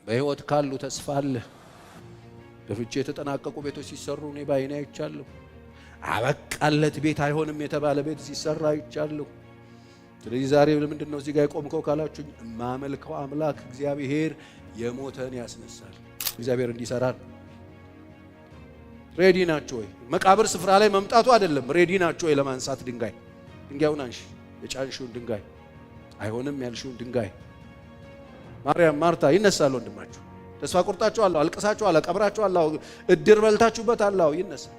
በሕይወት ካሉ ተስፋ አለ። በፍቺ የተጠናቀቁ ቤቶች ሲሰሩ እኔ ባይኔ አይቻለሁ። አበቃለት ቤት አይሆንም የተባለ ቤት ሲሰራ አይቻለሁ። ስለዚህ ዛሬ ለምንድን ነው እዚህ ጋር የቆምከው ካላችሁኝ፣ የማመልከው አምላክ እግዚአብሔር የሞተን ያስነሳል። እግዚአብሔር እንዲሰራል ready ናችሁ ወይ? መቃብር ስፍራ ላይ መምጣቱ አይደለም። Ready ናችሁ ወይ ለማንሳት ድንጋይ? ድንጋዩን አንሺ፣ የጫንሽውን ድንጋይ፣ አይሆንም ያልሽውን ድንጋይ። ማርያም፣ ማርታ፣ ይነሳል ወንድማችሁ። ተስፋ ቆርጣችኋል፣ አልቅሳችኋል፣ ቀብራችኋል፣ እድር በልታችሁበታል። ይነሳል።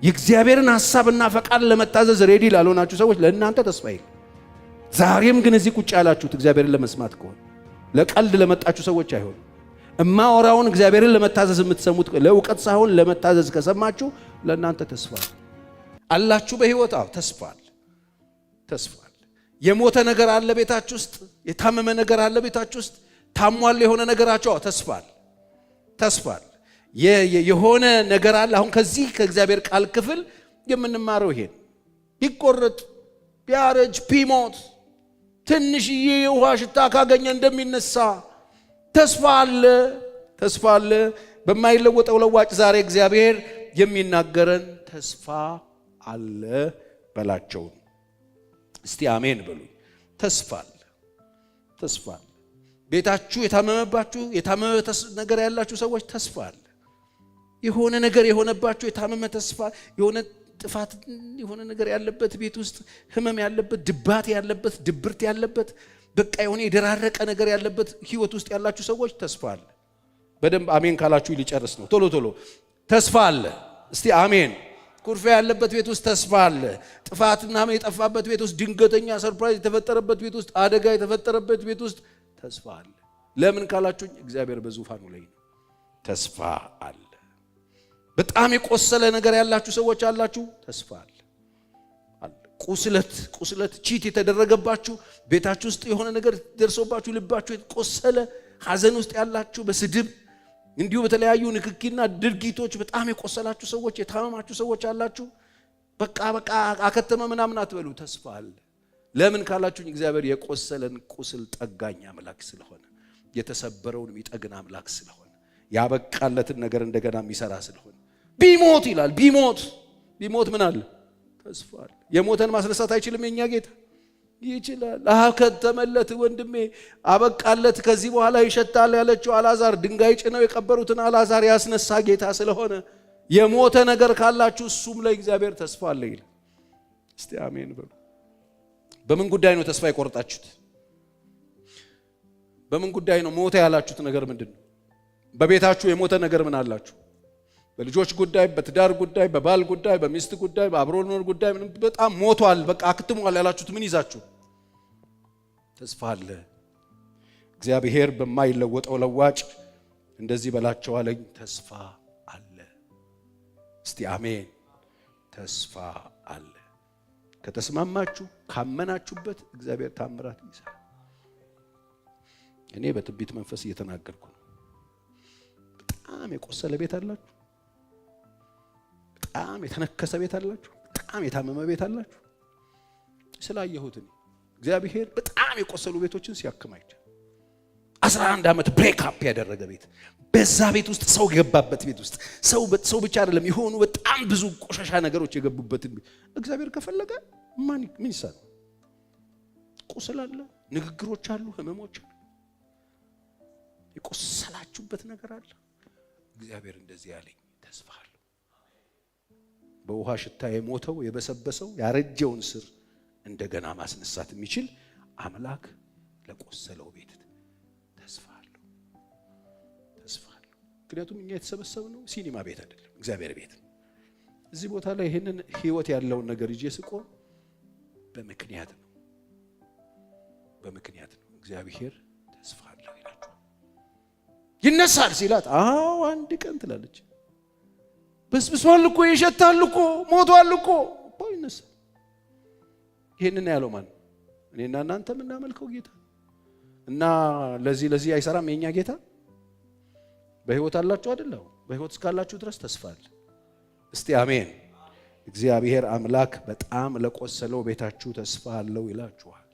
የእግዚአብሔርን ሐሳብና ፈቃድ ለመታዘዝ ready ላልሆናችሁ ሰዎች ለእናንተ ተስፋ የለም። ዛሬም ግን እዚህ ቁጭ ያላችሁት እግዚአብሔርን ለመስማት ከሆነ፣ ለቀልድ ለመጣችሁ ሰዎች አይሆንም። እማወራውን እግዚአብሔርን ለመታዘዝ የምትሰሙት፣ ለእውቀት ሳይሆን ለመታዘዝ ከሰማችሁ ለእናንተ ተስፋ አላችሁ። በሕይወት አዎ፣ ተስፋ አለ፣ ተስፋ አለ። የሞተ ነገር አለ ቤታችሁ ውስጥ፣ የታመመ ነገር አለ ቤታችሁ ውስጥ፣ ታሟል የሆነ ነገራችሁ፣ አዎ፣ ተስፋ አለ፣ ተስፋ አለ። የሆነ ነገር አለ። አሁን ከዚህ ከእግዚአብሔር ቃል ክፍል የምንማረው ይሄን፣ ቢቆረጥ፣ ቢያረጅ፣ ቢሞት፣ ትንሽዬ የውሃ ሽታ ካገኘ እንደሚነሳ ተስፋ አለ፣ ተስፋ አለ። በማይለወጠው ለዋጭ ዛሬ እግዚአብሔር የሚናገረን ተስፋ አለ በላቸው። እስቲ አሜን በሉ። ተስፋ አለ፣ ተስፋ አለ። ቤታችሁ የታመመባችሁ፣ የታመመ ነገር ያላችሁ ሰዎች ተስፋ አለ። የሆነ ነገር የሆነባችሁ፣ የታመመ ተስፋ፣ የሆነ ጥፋት፣ የሆነ ነገር ያለበት ቤት ውስጥ፣ ህመም ያለበት፣ ድባቴ ያለበት፣ ድብርት ያለበት፣ በቃ የሆነ የደራረቀ ነገር ያለበት ህይወት ውስጥ ያላችሁ ሰዎች ተስፋ አለ። በደንብ አሜን ካላችሁ ሊጨርስ ነው። ቶሎ ቶሎ ተስፋ አለ። እስቲ አሜን። ኩርፊያ ያለበት ቤት ውስጥ ተስፋ አለ። ጥፋት ምናምን የጠፋበት ቤት ውስጥ፣ ድንገተኛ surprise የተፈጠረበት ቤት ውስጥ፣ አደጋ የተፈጠረበት ቤት ውስጥ ተስፋ አለ። ለምን ካላችሁኝ እግዚአብሔር በዙፋኑ ላይ ነው። ተስፋ አለ። በጣም የቆሰለ ነገር ያላችሁ ሰዎች አላችሁ፣ ተስፋ አለ። ቁስለት ቁስለት፣ cheat የተደረገባችሁ፣ ቤታችሁ ውስጥ የሆነ ነገር ደርሶባችሁ ልባችሁ የቆሰለ፣ ሐዘን ውስጥ ያላችሁ፣ በስድብ እንዲሁ በተለያዩ ንክኪና ድርጊቶች በጣም የቆሰላችሁ ሰዎች፣ የታመማችሁ ሰዎች አላችሁ። በቃ በቃ አከተመ ምናምን አትበሉ፣ ተስፋ አለ። ለምን ካላችሁኝ እግዚአብሔር የቆሰለን ቁስል ጠጋኝ አምላክ ስለሆነ፣ የተሰበረውን የሚጠግን አምላክ ስለሆነ፣ ያበቃለትን ነገር እንደገና የሚሰራ ስለሆነ፣ ቢሞት ይላል፣ ቢሞት ቢሞት ምን አለ? ተስፋ አለ። የሞተን ማስነሳት አይችልም? የኛ ጌታ ይችላል። አከተመለት ወንድሜ፣ አበቃለት። ከዚህ በኋላ ይሸታል ያለችው አልዓዛር፣ ድንጋይ ጭነው የቀበሩትን አልዓዛር ያስነሳ ጌታ ስለሆነ የሞተ ነገር ካላችሁ እሱም ላይ እግዚአብሔር ተስፋ አለ ይላል። እስቲ አሜን በሉ። በምን ጉዳይ ነው ተስፋ የቆረጣችሁት? በምን ጉዳይ ነው ሞተ ያላችሁት ነገር ምንድን ነው? በቤታችሁ የሞተ ነገር ምን አላችሁ? በልጆች ጉዳይ፣ በትዳር ጉዳይ፣ በባል ጉዳይ፣ በሚስት ጉዳይ፣ በአብሮ መኖር ጉዳይ በጣም ሞቷል፣ በቃ አክትሟል ያላችሁት ምን ይዛችሁ? ተስፋ አለ። እግዚአብሔር በማይለወጠው ለዋጭ እንደዚህ በላቸው አለኝ። ተስፋ አለ። እስቲ አሜን። ተስፋ አለ። ከተስማማችሁ፣ ካመናችሁበት እግዚአብሔር ታምራት ይሰራል። እኔ በትንቢት መንፈስ እየተናገርኩ ነው። በጣም የቆሰለ ቤት አላችሁ። በጣም የተነከሰ ቤት አላችሁ። በጣም የታመመ ቤት አላችሁ። ስላየሁት እኔ እግዚአብሔር በጣም የቆሰሉ ቤቶችን ሲያክም አይቻለሁ። 11 ዓመት break up ያደረገ ቤት፣ በዛ ቤት ውስጥ ሰው የገባበት ቤት ውስጥ፣ ሰው ሰው ብቻ አይደለም፣ የሆኑ በጣም ብዙ ቆሻሻ ነገሮች የገቡበትን ቤት እግዚአብሔር ከፈለገ ማን ምን ይሳነዋል? ቁስል አለ፣ ንግግሮች አሉ፣ ህመሞች አሉ፣ የቆሰላችሁበት ነገር አለ። እግዚአብሔር እንደዚህ ያለኝ ተስፋ አለው። በውሃ ሽታ የሞተው፣ የበሰበሰው፣ ያረጀውን ስር እንደገና ማስነሳት የሚችል አምላክ ለቆሰለው ቤት ተስፋ አለው። ተስፋ አለው። ምክንያቱም እኛ የተሰበሰብነው ሲኒማ ቤት አይደለም፣ እግዚአብሔር ቤት ነው። እዚህ ቦታ ላይ ይህንን ህይወት ያለውን ነገር ይዤ ስቆም በምክንያት ነው። በምክንያት ነው። እግዚአብሔር ተስፋ አለው ይላችኋል። ይነሳል ሲላት አዎ አንድ ቀን ትላለች። በስብሷል እኮ፣ ይሸታል እኮ፣ ሞቷል እኮ፣ ይነሳል። ይህንን ያለው ማን? እኔና እናንተ የምናመልከው ጌታ። እና ለዚህ ለዚህ አይሰራም የኛ ጌታ? በህይወት አላችሁ አይደል? በህይወት እስካላችሁ ድረስ ተስፋ አለ። እስቲ አሜን። እግዚአብሔር አምላክ በጣም ለቆሰለው ቤታችሁ ተስፋ አለው ይላችኋል።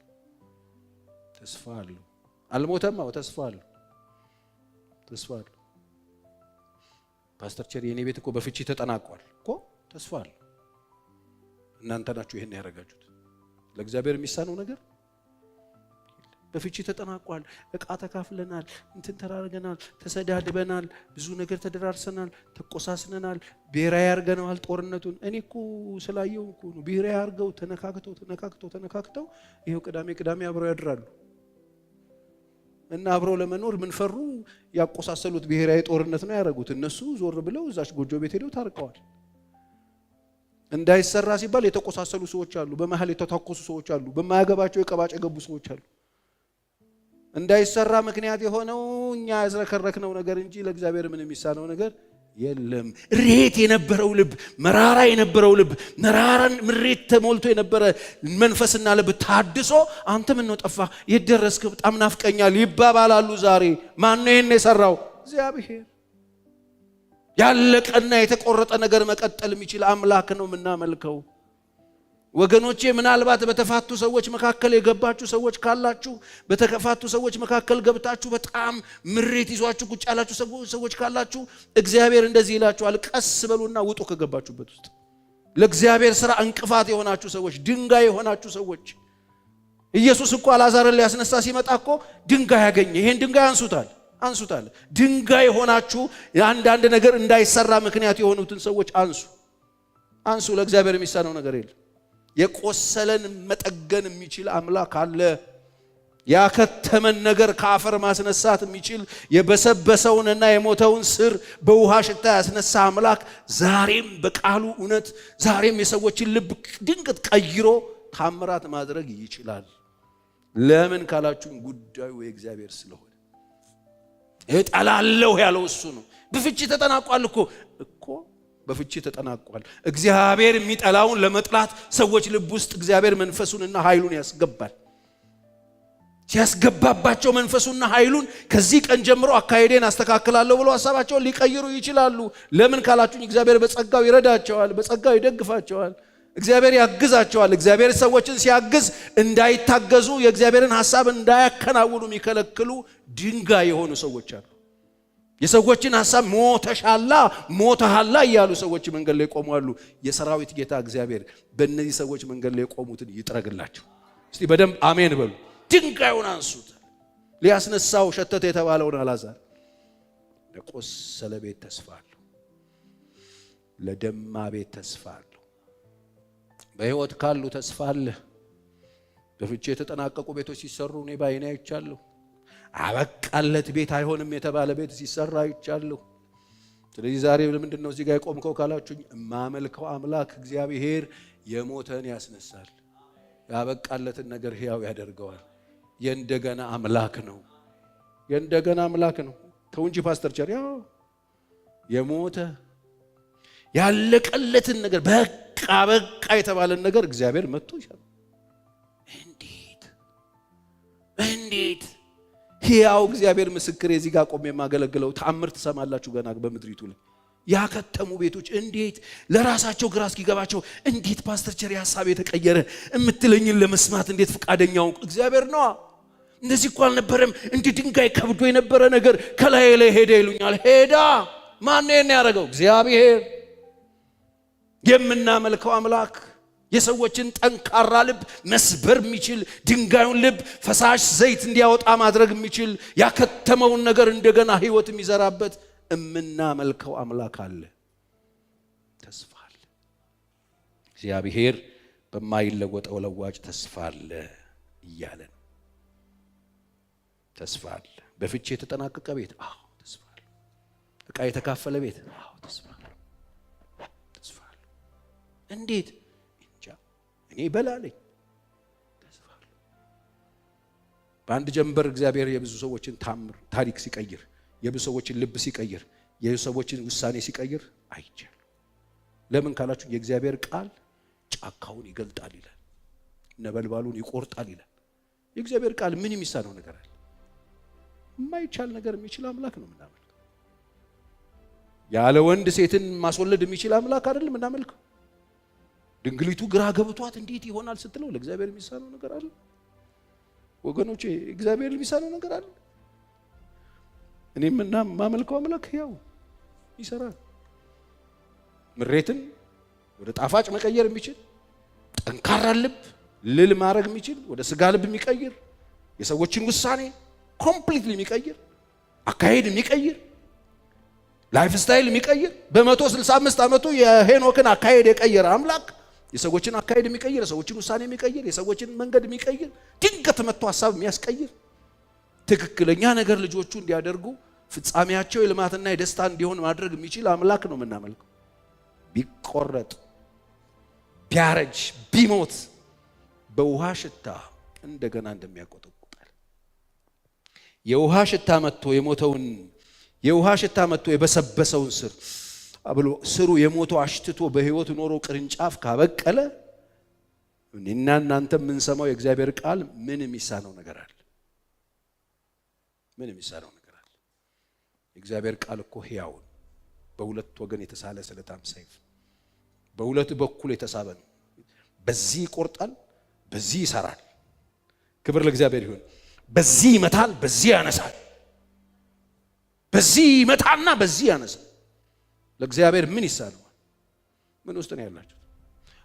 ተስፋ አለው። አልሞተም? አዎ፣ ተስፋ አለው። ተስፋ አለ። ፓስተር ቸሪ የኔ ቤት እኮ በፍቺ ተጠናቋል እኮ፣ ተስፋ አለ። እናንተ ናችሁ ይሄን ያደረጋችሁት። ለእግዚአብሔር የሚሳነው ነገር በፍቺ ተጠናቋል። እቃ ተካፍለናል፣ እንትን ተራርገናል፣ ተሰዳድበናል፣ ብዙ ነገር ተደራርሰናል፣ ተቆሳስነናል፣ ብሔራዊ አድርገነዋል ጦርነቱን። እኔ እኮ ስላየው እኮ ነው። ብሔራዊ አድርገው ተነካክተው ተነካክተው ተነካክተው ይኸው ቅዳሜ ቅዳሜ አብረው ያድራሉ። እና አብረው ለመኖር ምን ፈሩ? ያቆሳሰሉት ብሔራዊ ጦርነት ነው ያደረጉት። እነሱ ዞር ብለው እዛች ጎጆ ቤት ሄደው ታርቀዋል። እንዳይሰራ ሲባል የተቆሳሰሉ ሰዎች አሉ። በመሀል የተታኮሱ ሰዎች አሉ። በማያገባቸው የቀባጭ የገቡ ሰዎች አሉ። እንዳይሰራ ምክንያት የሆነው እኛ ያዝረከረክነው ነገር እንጂ ለእግዚአብሔር ምን የሚሳነው ነገር የለም። ሬት የነበረው ልብ፣ መራራ የነበረው ልብ፣ መራራን ምሬት ተሞልቶ የነበረ መንፈስና ልብ ታድሶ አንተ ምን ነው ጠፋ፣ የት ደረስክ፣ በጣም ናፍቀኛል ይባባላሉ። ዛሬ ማን ነው ይሄን የሰራው? እግዚአብሔር። ያለቀና የተቆረጠ ነገር መቀጠል የሚችል አምላክ ነው የምናመልከው። ወገኖቼ ምናልባት በተፋቱ ሰዎች መካከል የገባችሁ ሰዎች ካላችሁ፣ በተከፋቱ ሰዎች መካከል ገብታችሁ በጣም ምሬት ይዟችሁ ቁጭ ያላችሁ ሰዎች ካላችሁ እግዚአብሔር እንደዚህ ይላችኋል፣ ቀስ በሉና ውጡ ከገባችሁበት ውስጥ። ለእግዚአብሔር ስራ እንቅፋት የሆናችሁ ሰዎች፣ ድንጋይ የሆናችሁ ሰዎች። ኢየሱስ እኮ አልዓዛርን ሊያስነሳ ሲመጣ እኮ ድንጋይ ያገኘ። ይሄን ድንጋይ አንሱታል፣ አንሱታል። ድንጋይ የሆናችሁ የአንዳንድ ነገር እንዳይሰራ ምክንያት የሆኑትን ሰዎች አንሱ፣ አንሱ። ለእግዚአብሔር የሚሳነው ነገር የለም። የቆሰለን መጠገን የሚችል አምላክ አለ። ያከተመን ነገር ከአፈር ማስነሳት የሚችል፣ የበሰበሰውንና የሞተውን ስር በውሃ ሽታ ያስነሳ አምላክ ዛሬም በቃሉ እውነት ዛሬም የሰዎችን ልብ ድንገት ቀይሮ ታምራት ማድረግ ይችላል። ለምን ካላችሁኝ ጉዳዩ የእግዚአብሔር ስለሆነ። እጠላለሁ ያለው እሱ ነው። በፍቺ ተጠናቋል እኮ በፍቺ ተጠናቋል። እግዚአብሔር የሚጠላውን ለመጥላት ሰዎች ልብ ውስጥ እግዚአብሔር መንፈሱንና ኃይሉን ያስገባል። ሲያስገባባቸው መንፈሱና ኃይሉን ከዚህ ቀን ጀምሮ አካሄዴን አስተካክላለሁ ብሎ ሀሳባቸውን ሊቀይሩ ይችላሉ። ለምን ካላችሁኝ እግዚአብሔር በጸጋው ይረዳቸዋል፣ በጸጋው ይደግፋቸዋል፣ እግዚአብሔር ያግዛቸዋል። እግዚአብሔር ሰዎችን ሲያግዝ እንዳይታገዙ፣ የእግዚአብሔርን ሀሳብ እንዳያከናውኑ የሚከለክሉ ድንጋይ የሆኑ ሰዎች አሉ። የሰዎችን ሀሳብ ሞተሻላ ሞተሃላ እያሉ ሰዎች መንገድ ላይ ቆመዋሉ። የሰራዊት ጌታ እግዚአብሔር በእነዚህ ሰዎች መንገድ ላይ የቆሙትን ይጥረግላቸው። እስቲ በደንብ አሜን በሉ። ድንጋዩን አንሱት። ሊያስነሳው ሸተተ የተባለውን አልዓዛር። ለቆሰለ ቤት ተስፋ አለው። ለደማ ቤት ተስፋ አለው። በሕይወት ካሉ ተስፋ አለ። በፍቺ የተጠናቀቁ ቤቶች ሲሰሩ እኔ ባይኔ አይቻለሁ። አበቃለት ቤት አይሆንም የተባለ ቤት ሲሰራ አይቻለሁ። ስለዚህ ዛሬ ለምንድን ነው እዚህ ጋር የቆምከው ካላችሁኝ፣ የማመልከው አምላክ እግዚአብሔር የሞተን ያስነሳል፣ ያበቃለትን ነገር ሕያው ያደርገዋል። የእንደገና አምላክ ነው። የእንደገና አምላክ ነው። ተው እንጂ ፓስተር ቸር፣ ያው የሞተ ያለቀለትን ነገር በቃ በቃ የተባለን ነገር እግዚአብሔር መጥቶ ይሰራል። እንዴት እንዴት! ሕያው እግዚአብሔር ምስክር፣ የዚህ ጋር ቆሜ የማገለግለው ተአምር ትሰማላችሁ ገና በምድሪቱ ላይ ያከተሙ ቤቶች እንዴት ለራሳቸው ግራ እስኪገባቸው እንዴት ፓስተር ቸሪ ሀሳብ የተቀየረ የምትለኝን ለመስማት እንዴት ፈቃደኛው እግዚአብሔር ነዋ። እንደዚህ እኮ አልነበረም፣ እንዲህ ድንጋይ ከብዶ የነበረ ነገር ከላይ ላይ ሄደ ይሉኛል። ሄዳ ማን ነው ያደረገው? እግዚአብሔር። የምናመልከው አምላክ የሰዎችን ጠንካራ ልብ መስበር የሚችል፣ ድንጋዩን ልብ ፈሳሽ ዘይት እንዲያወጣ ማድረግ የሚችል፣ ያከተመውን ነገር እንደገና ሕይወት የሚዘራበት እምናመልከው አምላክ አለ። ተስፋ አለ። እግዚአብሔር በማይለወጠው ለዋጭ ተስፋ አለ እያለን ተስፋ አለ። በፍቺ የተጠናቀቀ ቤት፣ አዎ ተስፋ አለ። ዕቃ የተካፈለ ቤት፣ አዎ ተስፋ አለ። ተስፋ አለ። እንዴት እንጃ፣ እኔ በላለኝ ተስፋ አለ። በአንድ ጀንበር እግዚአብሔር የብዙ ሰዎችን ታምር ታሪክ ሲቀይር፣ የብዙ ሰዎችን ልብ ሲቀይር፣ የብዙ ሰዎችን ውሳኔ ሲቀይር አይቻለሁ። ለምን ካላችሁ የእግዚአብሔር ቃል ጫካውን ይገልጣል ይላል፣ ነበልባሉን ይቆርጣል ይላል። የእግዚአብሔር ቃል ምን የሚሳነው ነገር አለ? የማይቻል ነገር የሚችል አምላክ ነው የምናመልከው። ያለ ወንድ ሴትን ማስወለድ የሚችል አምላክ አይደለም የምናመልከው። ድንግሊቱ ግራ ገብቷት እንዴት ይሆናል ስትለው ለእግዚአብሔር የሚሳነው ነገር አለ? ወገኖቼ እግዚአብሔር የሚሳነው ነገር አለ? እኔም እና ማመልከው አምላክ ያው ይሰራል። ምሬትን ወደ ጣፋጭ መቀየር የሚችል፣ ጠንካራ ልብ ልል ማድረግ የሚችል፣ ወደ ስጋ ልብ የሚቀይር፣ የሰዎችን ውሳኔ completely የሚቀይር፣ አካሄድ የሚቀይር፣ lifestyle የሚቀይር፣ በ165 ዓመቱ የሄኖክን አካሄድ የቀየረ አምላክ፣ የሰዎችን አካሄድ የሚቀይር፣ የሰዎችን ውሳኔ የሚቀይር፣ የሰዎችን መንገድ የሚቀይር፣ ድንገት መጥቶ ሀሳብ የሚያስቀይር፣ ትክክለኛ ነገር ልጆቹ እንዲያደርጉ፣ ፍጻሜያቸው የልማትና የደስታ እንዲሆን ማድረግ የሚችል አምላክ ነው የምናመልከው። ቢቆረጥ፣ ቢያረጅ፣ ቢሞት በውሃ ሽታ እንደገና እንደሚያቆጠቁጣል፣ የውሃ ሽታ መጥቶ የሞተውን፣ የውሃ ሽታ መጥቶ የበሰበሰውን ስር ብሎ ስሩ የሞተው አሽትቶ በህይወት ኖሮ ቅርንጫፍ ካበቀለ፣ እኔና እናንተ የምንሰማው የእግዚአብሔር ቃል ምን የሚሳነው ነገር አለ? ምን የሚሳነው ነገር አለ? የእግዚአብሔር ቃል እኮ ሕያው ነው። በሁለት ወገን የተሳለ ስለታም ሰይፍ፣ በሁለት በኩል የተሳበ ነው። በዚህ ይቆርጣል፣ በዚህ ይሰራል። ክብር ለእግዚአብሔር ይሁን። በዚህ ይመታል፣ በዚህ ያነሳል። በዚህ ይመታና በዚህ ያነሳል። ለእግዚአብሔር ምን ይሳነዋል? ምን ውስጥ ነው ያላችሁት?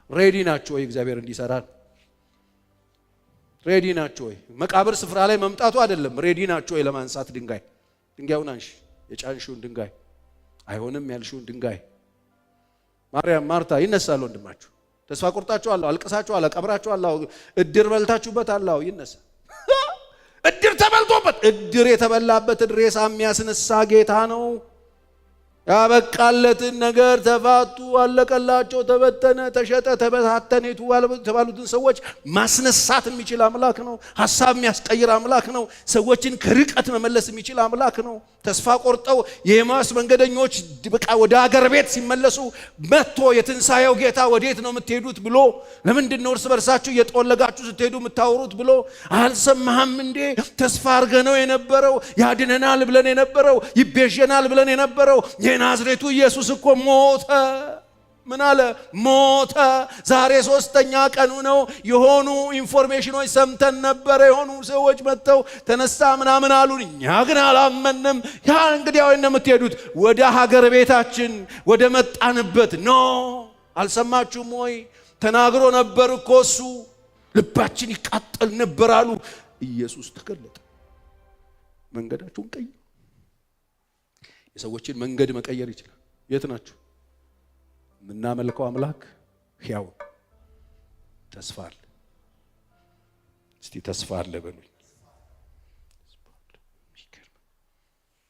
Ready ናችሁ ወይ? እግዚአብሔር እንዲሰራ ready ናችሁ ወይ? መቃብር ስፍራ ላይ መምጣቱ አይደለም። Ready ናችሁ ወይ ለማንሳት ድንጋይ? ድንጋዩን አንሺ፣ የጫንሽውን ድንጋይ፣ አይሆንም ያልሽውን ድንጋይ። ማርያም፣ ማርታ፣ ይነሳል ወንድማችሁ። ተስፋ ቆርጣችኋል፣ አልቅሳችኋል፣ ቀብራችኋል፣ እድር በልታችሁበታል። ይነሳ። እድር ተበልቶበት፣ እድር የተበላበትን ሬሳ የሚያስነሳ ጌታ ነው። ያበቃለትን ነገር፣ ተፋቱ፣ አለቀላቸው፣ ተበተነ፣ ተሸጠ፣ ተበታተነ የተባሉትን ሰዎች ማስነሳት የሚችል አምላክ ነው። ሀሳብ የሚያስቀይር አምላክ ነው። ሰዎችን ከርቀት መመለስ የሚችል አምላክ ነው። ተስፋ ቆርጠው የኤማሁስ መንገደኞች በቃ ወደ አገር ቤት ሲመለሱ መጥቶ የትንሣኤው ጌታ ወዴት ነው የምትሄዱት ብሎ፣ ለምንድን ነው እርስ በርሳችሁ እየጠወለጋችሁ ስትሄዱ የምታወሩት ብሎ፣ አልሰማህም እንዴ? ተስፋ አድርገነው የነበረው፣ ያድነናል ብለን የነበረው፣ ይቤዠናል ብለን የነበረው የናዝሬቱ ኢየሱስ እኮ ሞተ። ምን አለ? ሞተ። ዛሬ ሶስተኛ ቀኑ ነው። የሆኑ information ኖች ሰምተን ነበረ። የሆኑ ሰዎች መጥተው ተነሳ ምናምን አሉን። እኛ ግን አላመንም። ያ እንግዲህ ያው የምትሄዱት ወደ ሀገር ቤታችን ወደ መጣንበት no። አልሰማችሁም ወይ? ተናግሮ ነበር እኮ እሱ። ልባችን ይቃጠል ነበር አሉ። ኢየሱስ ተገለጠ። መንገዳችሁን ቀይሩ። የሰዎችን መንገድ መቀየር ይችላል። የት ናችሁ? የምናመልከው አምላክ ሕያው፣ ተስፋ አለ። እስቲ ተስፋ አለ በሉኝ።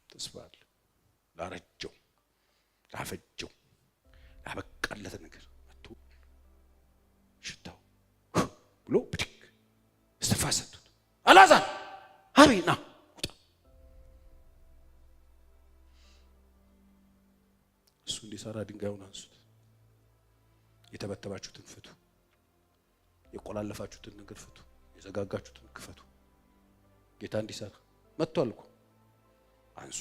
ተስፋ አለ። ላረጀው፣ ላፈጀው፣ ላበቃለት ነገር መጥቶ ሽታው ብሎ ብድግ እስትንፋስ ሰጡት። አልዓዛር አቤት ና ውጣ። እሱ እንዲሰራ ድንጋዩን አንሱት። የተበተባችሁትን ፍቱ። የቆላለፋችሁትን ነገር ፍቱ። የዘጋጋችሁትን ክፈቱ። ጌታ እንዲሰራ መጥቷል እኮ። አንሱ፣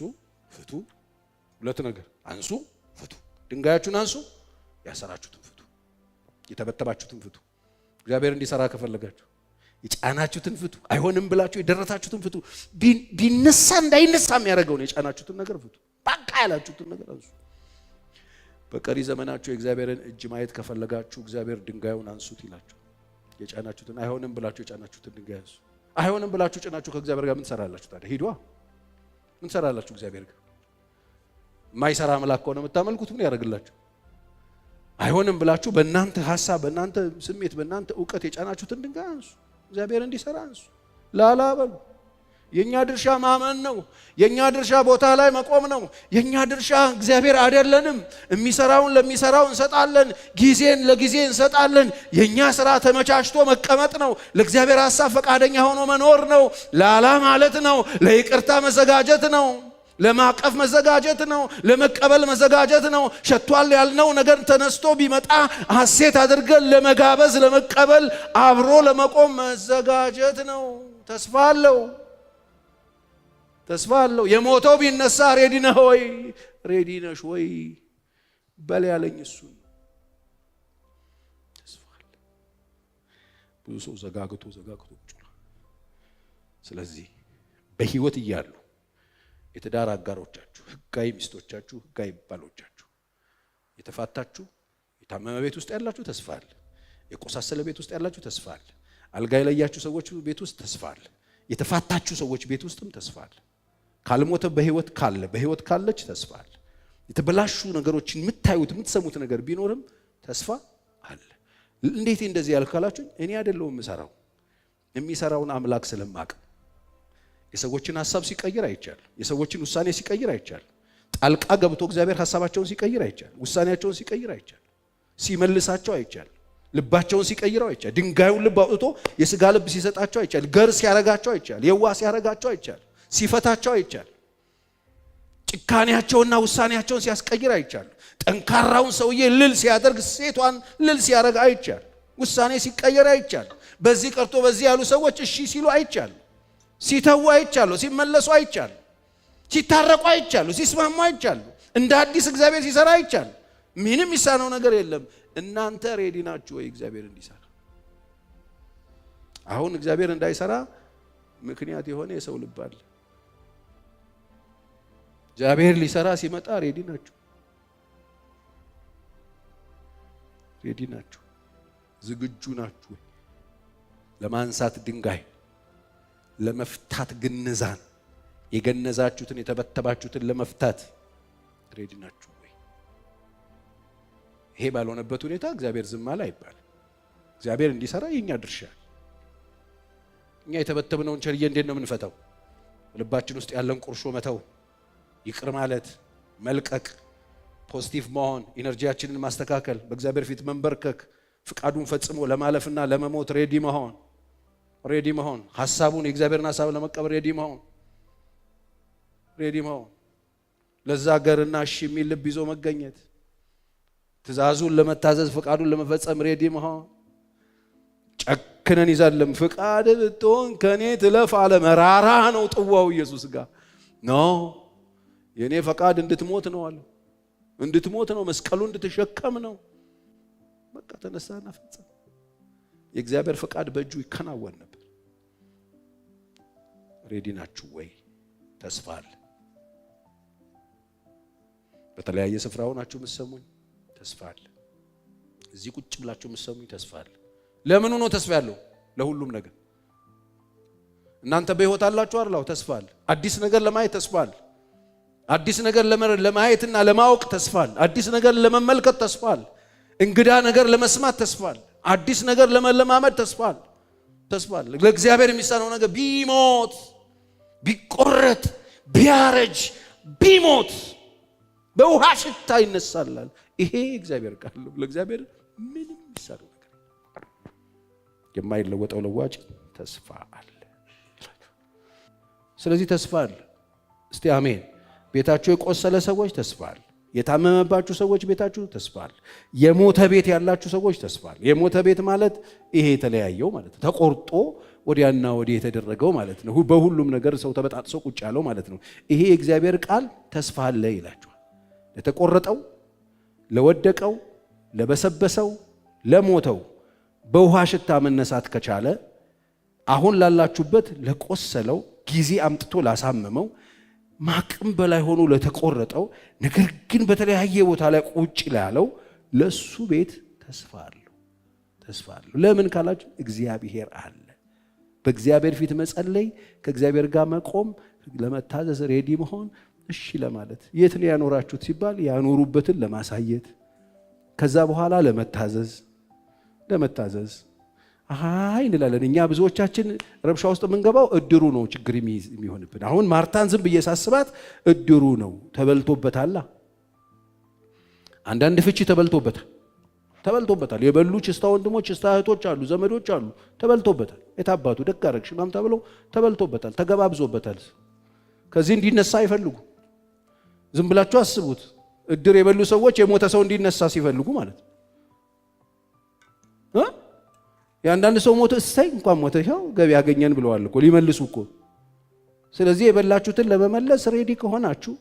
ፍቱ። ሁለት ነገር አንሱ፣ ፍቱ። ድንጋያችሁን አንሱ፣ ያሰራችሁትን ፍቱ፣ የተበተባችሁትን ፍቱ። እግዚአብሔር እንዲሰራ ከፈለጋችሁ የጫናችሁትን ፍቱ። አይሆንም ብላችሁ የደረታችሁትን ፍቱ። ቢነሳ እንዳይነሳ የሚያደርገውን የጫናችሁትን ነገር ፍቱ። በቃ ያላችሁትን ነገር አንሱ። በቀሪ ዘመናችሁ የእግዚአብሔርን እጅ ማየት ከፈለጋችሁ እግዚአብሔር ድንጋዩን አንሱት ይላችሁ። የጫናችሁትን፣ አይሆንም ብላችሁ የጫናችሁትን ድንጋይ አንሱ። አይሆንም ብላችሁ ጭናችሁ ከእግዚአብሔር ጋር ምን ትሰራላችሁ ታዲያ? ሂዷ፣ ምን ትሰራላችሁ እግዚአብሔር ጋር? የማይሰራ አምላክ ከሆነ የምታመልኩት ምን ያደርግላችሁ? አይሆንም ብላችሁ በእናንተ ሀሳብ፣ በእናንተ ስሜት፣ በእናንተ እውቀት የጫናችሁትን ድንጋይ አንሱ። እግዚአብሔር እንዲሰራ አንሱ። ላላ በሉ። የኛ ድርሻ ማመን ነው። የኛ ድርሻ ቦታ ላይ መቆም ነው። የኛ ድርሻ እግዚአብሔር አይደለንም። የሚሰራውን ለሚሰራው እንሰጣለን። ጊዜን ለጊዜ እንሰጣለን። የኛ ስራ ተመቻችቶ መቀመጥ ነው። ለእግዚአብሔር ሀሳብ ፈቃደኛ ሆኖ መኖር ነው። ላላ ማለት ነው። ለይቅርታ መዘጋጀት ነው። ለማቀፍ መዘጋጀት ነው። ለመቀበል መዘጋጀት ነው። ሸቷል ያልነው ነገር ተነስቶ ቢመጣ ሐሴት አድርገን ለመጋበዝ፣ ለመቀበል፣ አብሮ ለመቆም መዘጋጀት ነው። ተስፋ አለው። ተስፋ አለው። የሞተው ቢነሳ ready ነህ ወይ? Ready ነሽ ወይ? በል ያለኝ እሱን። ተስፋ አለ። ብዙ ሰው ዘጋግቶ ዘጋግቶ ቁጭ ብሏል። ስለዚህ በህይወት እያሉ የትዳር አጋሮቻችሁ፣ ህጋዊ ሚስቶቻችሁ፣ ህጋዊ ባሎቻችሁ፣ የተፋታችሁ፣ የታመመ ቤት ውስጥ ያላችሁ ተስፋ አለ። የቆሳሰለ ቤት ውስጥ ያላችሁ ተስፋ አለ። አልጋ የለያችሁ ሰዎች ቤት ውስጥ ተስፋ አለ። የተፋታችሁ ሰዎች ቤት ውስጥም ተስፋ አለ። ካልሞተ በህይወት ካለ፣ በህይወት ካለች ተስፋ አለ። የተበላሹ ነገሮችን የምታዩት የምትሰሙት ነገር ቢኖርም ተስፋ አለ። እንዴት እንደዚህ ያልካላችሁ? እኔ አይደለሁም የምሰራው፣ የሚሰራውን አምላክ ስለማቅ። የሰዎችን ሀሳብ ሲቀይር አይቻል። የሰዎችን ውሳኔ ሲቀይር አይቻል። ጣልቃ ገብቶ እግዚአብሔር ሀሳባቸውን ሲቀይር አይቻል። ውሳኔያቸውን ሲቀይር አይቻል። ሲመልሳቸው አይቻል። ልባቸውን ሲቀይረው አይቻል። ድንጋዩን ልብ አውጥቶ የስጋ ልብ ሲሰጣቸው አይቻል። ገር ሲያረጋቸው አይቻል። የዋህ ሲያረጋቸው አይቻል። ሲፈታቸው አይቻል። ጭካኔያቸውና ውሳኔያቸውን ሲያስቀይር አይቻል። ጠንካራውን ሰውዬ ልል ሲያደርግ፣ ሴቷን ልል ሲያደርግ አይቻል። ውሳኔ ሲቀየር አይቻል። በዚህ ቀርቶ በዚህ ያሉ ሰዎች እሺ ሲሉ አይቻል። ሲተዉ አይቻሉ። ሲመለሱ አይቻሉ። ሲታረቁ አይቻሉ። ሲስማሙ አይቻሉ። እንደ አዲስ እግዚአብሔር ሲሰራ አይቻሉ። ምንም ይሳነው ነገር የለም። እናንተ ready ናችሁ ወይ እግዚአብሔር እንዲሰራ? አሁን እግዚአብሔር እንዳይሰራ ምክንያት የሆነ የሰው ልብ አለ። እግዚአብሔር ሊሰራ ሲመጣ ready ናችሁ? Ready ናችሁ? ዝግጁ ናችሁ ወይ? ለማንሳት ድንጋይ፣ ለመፍታት ግንዛን፣ የገነዛችሁትን የተበተባችሁትን ለመፍታት ready ናችሁ ወይ? ይሄ ባልሆነበት ሁኔታ እግዚአብሔር ዝም አለ አይባልም። እግዚአብሔር እንዲሰራ የኛ ድርሻ። እኛ የተበተብነውን ቸርዬ እንዴት ነው የምንፈታው? ልባችን ውስጥ ያለን ቁርሾ መተው፣ ይቅር ማለት፣ መልቀቅ፣ positive መሆን፣ energy ያችንን ማስተካከል፣ በእግዚአብሔር ፊት መንበርከክ፣ ፍቃዱን ፈጽሞ ለማለፍና ለመሞት ready መሆን፣ ready መሆን፣ ሀሳቡን የእግዚአብሔርን ሀሳብ ለመቀበል ready መሆን፣ ready መሆን፣ ለዛ ገርና እሺ የሚል ልብ ይዞ መገኘት፣ ትእዛዙን ለመታዘዝ ፍቃዱን ለመፈጸም ready መሆን። ጨክነን ይዛለም ፍቃድ ብትሆን ከኔ ትለፍ አለ። መራራ ነው ጥዋው ኢየሱስ ጋር። No፣ የኔ ፈቃድ እንድትሞት ነው አለ። እንድትሞት ነው፣ መስቀሉ እንድትሸከም ነው። በቃ ተነሳና ፈጸመ። የእግዚአብሔር ፈቃድ በእጁ ይከናወን ነበር። Ready ናችሁ ወይ? ተስፋ አለ። በተለያየ ስፍራ ሆናችሁ የምትሰሙኝ ተስፋ አለ። እዚህ ቁጭ ብላችሁ የምትሰሙኝ ተስፋ አለ። ለምኑ ነው ተስፋ ያለው? ለሁሉም ነገር። እናንተ በሕይወት አላችሁ አይደል? ተስፋ አለ። አዲስ ነገር ለማየት ተስፋ አለ። አዲስ ነገር ለማየትና ለማወቅ ተስፋ አለ። አዲስ ነገር ለመመልከት ተስፋ አለ። እንግዳ ነገር ለመስማት ተስፋ አለ። አዲስ ነገር ለመለማመድ ተስፋ አለ። ተስፋ አለ። ለእግዚአብሔር የሚሳነው ነገር ቢሞት፣ ቢቆረጥ፣ ቢያረጅ፣ ቢሞት በውሃ ሽታ ይነሳላል። ይሄ እግዚአብሔር ቃል ነው። ለእግዚአብሔር ምንም የሚሳነው ነገር የማይለወጠው ለዋጭ ተስፋ አለ። ስለዚህ ተስፋ አለ። እስቲ አሜን። ቤታችሁ የቆሰለ ሰዎች ተስፋ አለ። የታመመባችሁ ሰዎች ቤታችሁ ተስፋ አለ። የሞተ ቤት ያላችሁ ሰዎች ተስፋ አለ። የሞተ ቤት ማለት ይሄ የተለያየው ማለት ነው። ተቆርጦ ወዲያና ወዲህ የተደረገው ማለት ነው። በሁሉም ነገር ሰው ተበጣጥሶ ቁጭ ያለው ማለት ነው። ይሄ የእግዚአብሔር ቃል ተስፋ አለ ይላችኋል። ለተቆረጠው፣ ለወደቀው፣ ለበሰበሰው፣ ለሞተው በውሃ ሽታ መነሳት ከቻለ አሁን ላላችሁበት ለቆሰለው፣ ጊዜ አምጥቶ ላሳመመው፣ ማቅም በላይ ሆኖ ለተቆረጠው፣ ነገር ግን በተለያየ ቦታ ላይ ቁጭ ላለው ለሱ ቤት ተስፋ አለው። ተስፋ አለው። ለምን ካላችሁ እግዚአብሔር አለ። በእግዚአብሔር ፊት መጸለይ፣ ከእግዚአብሔር ጋር መቆም፣ ለመታዘዝ ready መሆን፣ እሺ ለማለት፣ የት ነው ያኖራችሁት ሲባል ያኖሩበትን ለማሳየት፣ ከዛ በኋላ ለመታዘዝ፣ ለመታዘዝ አይ እንላለን። እኛ ብዙዎቻችን ረብሻ ውስጥ የምንገባው እድሩ ነው ችግር የሚሆንብን። አሁን ማርታን ዝም ብዬ ሳስባት እድሩ ነው ተበልቶበታል። አንዳንድ ፍቺ ተበልቶበታል፣ ተበልቶበታል። የበሉ ችስታ ወንድሞች፣ ችስታ እህቶች አሉ፣ ዘመዶች አሉ። ተበልቶበታል። የታባቱ ደግ አደረግሽ ምናምን ተብለው ተበልቶበታል፣ ተገባብዞበታል። ከዚህ እንዲነሳ አይፈልጉ። ዝም ብላችሁ አስቡት። እድር የበሉ ሰዎች የሞተ ሰው እንዲነሳ ሲፈልጉ ማለት ነው። የአንዳንድ ሰው ሞተ፣ እሰይ እንኳን ሞተ፣ ይኸው ገቢ ያገኘን ብለዋል እኮ ሊመልሱ እኮ። ስለዚህ የበላችሁትን ለመመለስ ready ከሆናችሁ፣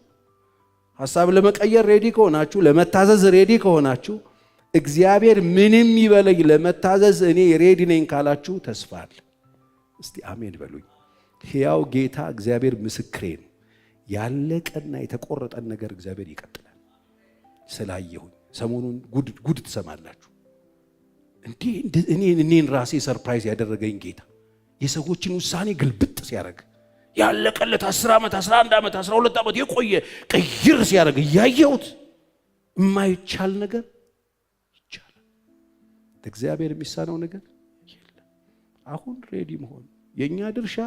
ሀሳብ ለመቀየር ready ከሆናችሁ፣ ለመታዘዝ ready ከሆናችሁ፣ እግዚአብሔር ምንም ይበለኝ ለመታዘዝ እኔ ready ነኝ ካላችሁ ተስፋ አለ። እስቲ አሜን በሉኝ። ሕያው ጌታ እግዚአብሔር ምስክሬ ነው። ያለቀና የተቆረጠን ነገር እግዚአብሔር ይቀጥላል። ስላየሁኝ ሰሞኑን ጉድ ጉድ ትሰማላችሁ። እንዴ እኔን ራሴ surprise ያደረገኝ ጌታ የሰዎችን ውሳኔ ግልብጥ ሲያደርግ፣ ያለቀለት 10 ዓመት፣ 11 ዓመት፣ 12 ዓመት የቆየ ቅይር ሲያደርግ እያየሁት፣ የማይቻል ነገር ይቻላል። እግዚአብሔር የሚሳነው ነገር የለም። አሁን ready መሆን የእኛ ድርሻ።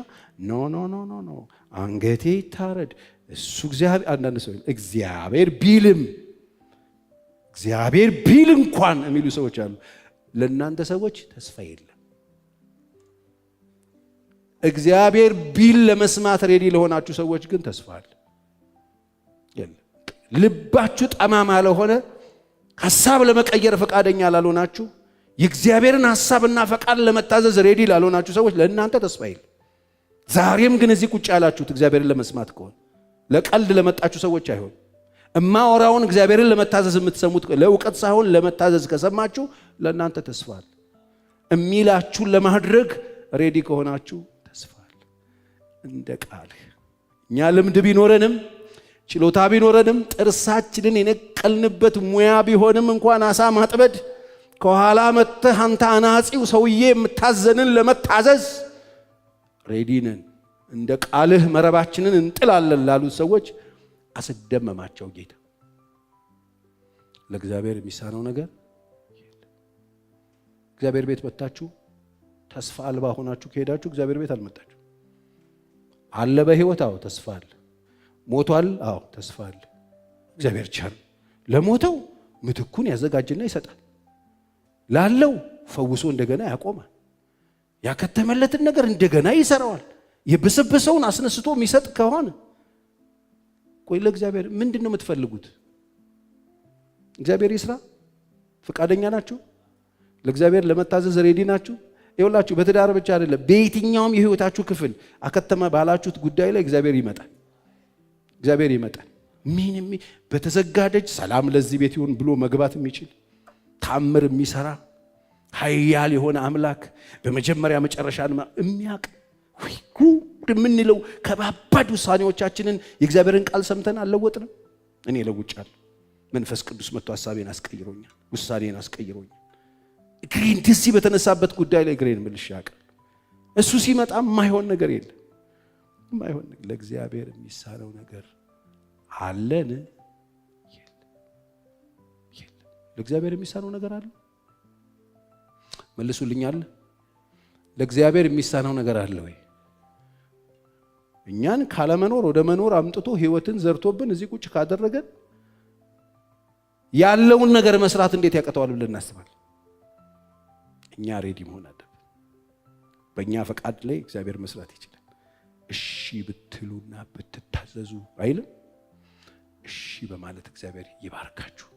No, no, no, no, no፣ አንገቴ ይታረድ እሱ እግዚአብሔር። አንዳንድ ሰው እግዚአብሔር ቢልም፣ እግዚአብሔር ቢል እንኳን የሚሉ ሰዎች አሉ። ለእናንተ ሰዎች ተስፋ የለም። እግዚአብሔር ቢል ለመስማት ready ለሆናችሁ ሰዎች ግን ተስፋ አለ። የለም፣ ልባችሁ ጠማማ ለሆነ፣ ሀሳብ ለመቀየር ፈቃደኛ ላልሆናችሁ፣ የእግዚአብሔርን ሀሳብና ፈቃድ ለመታዘዝ ready ላልሆናችሁ ሰዎች ለእናንተ ተስፋ የለም። ዛሬም ግን እዚህ ቁጭ ያላችሁት እግዚአብሔርን ለመስማት ከሆነ፣ ለቀልድ ለመጣችሁ ሰዎች አይሆን። እማወራውን እግዚአብሔርን ለመታዘዝ የምትሰሙት፣ ለእውቀት ሳይሆን ለመታዘዝ ከሰማችሁ ለእናንተ ተስፋ አለ። እሚላችሁን ለማድረግ ready ከሆናችሁ ተስፋ አለ። እንደ ቃልህ። እኛ ልምድ ቢኖረንም፣ ችሎታ ቢኖረንም፣ ጥርሳችንን የነቀልንበት ሙያ ቢሆንም እንኳን አሳ ማጥመድ፣ ከኋላ መጥተህ አንተ አናጺው ሰውዬ የምታዘንን ለመታዘዝ ready ነን፣ እንደ ቃልህ መረባችንን እንጥላለን ላሉት ሰዎች አስደመማቸው ጌታ። ለእግዚአብሔር የሚሳነው ነገር የለም። እግዚአብሔር ቤት መጥታችሁ ተስፋ አልባ ሆናችሁ ከሄዳችሁ እግዚአብሔር ቤት አልመጣችሁ። አለ በሕይወት? አዎ፣ ተስፋ አለ። ሞቷል? አዎ፣ ተስፋ አለ። እግዚአብሔር ቸር፣ ለሞተው ምትኩን ያዘጋጅና ይሰጣል። ላለው ፈውሶ እንደገና ያቆማል። ያከተመለትን ነገር እንደገና ይሰራዋል። የበሰበሰውን አስነስቶ የሚሰጥ ከሆነ፣ ቆይ ለእግዚአብሔር ምንድን ነው የምትፈልጉት? እግዚአብሔር ይስራ። ፈቃደኛ ናችሁ? ለእግዚአብሔር ለመታዘዝ ready ናችሁ? ይኸውላችሁ በትዳር ብቻ አይደለም፣ በየትኛውም የህይወታችሁ ክፍል አከተመ ባላችሁት ጉዳይ ላይ እግዚአብሔር ይመጣል። እግዚአብሔር ይመጣል። ምንም በተዘጋ ደጅ ሰላም ለዚህ ቤት ይሁን ብሎ መግባት የሚችል፣ ታምር የሚሰራ፣ ኃያል የሆነ አምላክ፣ በመጀመሪያ መጨረሻን የሚያውቅ፣ ጉድ የምንለው ከባባድ ውሳኔዎቻችንን የእግዚአብሔርን ቃል ሰምተን አልለወጥንም። እኔ ለውጫለሁ። መንፈስ ቅዱስ መጥቶ ሀሳቤን አስቀይሮኛል፣ ውሳኔን አስቀይሮኛል። እግሬን እንደዚህ በተነሳበት ጉዳይ ላይ እግሬን መልሼ አውቃለሁ። እሱ ሲመጣ የማይሆን ነገር የለም። የማይሆን ነገር፣ ለእግዚአብሔር የሚሳነው ነገር አለን? የለም፣ የለም። ለእግዚአብሔር የሚሳነው ነገር አለ? መልሱልኝ። አለ? ለእግዚአብሔር የሚሳነው ነገር አለ ወይ? እኛን ካለመኖር ወደ መኖር አምጥቶ ህይወትን ዘርቶብን እዚህ ቁጭ ካደረገን ያለውን ነገር መስራት እንዴት ያቅተዋል ብለን እናስባለን። እኛ ready መሆን አለብን። በእኛ ፈቃድ ላይ እግዚአብሔር መስራት ይችላል። እሺ ብትሉና ብትታዘዙ አይልም? እሺ በማለት እግዚአብሔር ይባርካችሁ።